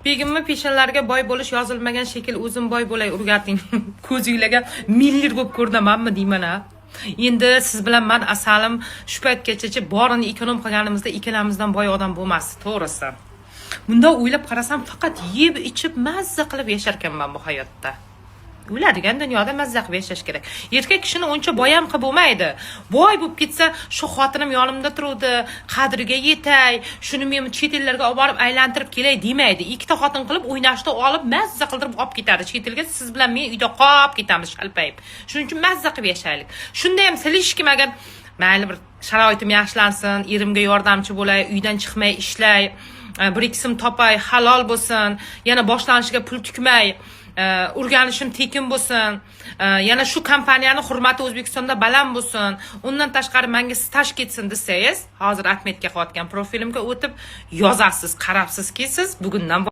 Begimni peshanlariga boy bo'lish yozilmagan shekilli. O'zim boy bo'lay, o'rgating. Ko'zinglarga milliard bo'lib ko'rinamanmi deyman a. Endi siz bilan man, asalim, shu paytgacha borini эконом qilganimizda ikkalamizdan boy odam bo'lmasdi, to'g'risi. Bundoq o'ylab qarasam, faqat yeb ichib mazza qilib yasharkanman bu hayotda. O'ladigan dunyoda mazza qilib yashash kerak. Erkak kishini uncha boy ham qilib bo'lmaydi. Boy bo'lib ketsa, shu xotinim yonimda turuvdi, qadriga yetay, shuni men chet ellarga olib borib aylantirib kelay demaydi. Ikkita xotin qilib o'ynashni olib, mazza qildirib olib ketadi chet elga. Siz bilan men uyda qolib ketamiz shalpayib. Shuning uchun mazza qilib yashaylik. Shunda ham слишком agar mayli, bir sharoitim yaxshilansin, erimga yordamchi bo'lay, uydan chiqmay ishlay, bir ikki so'm topay, halol bo'lsin, yana boshlanishiga pul tikmay, o'rganishim tekin bo'lsin, yana shu kompaniyani hurmati O'zbekistonda baland bo'lsin, undan tashqari manga staj ketsin desangiz, hozir отметка qilayotgan profilimga o'tib yozasiz. Qarabsizki, siz bugundan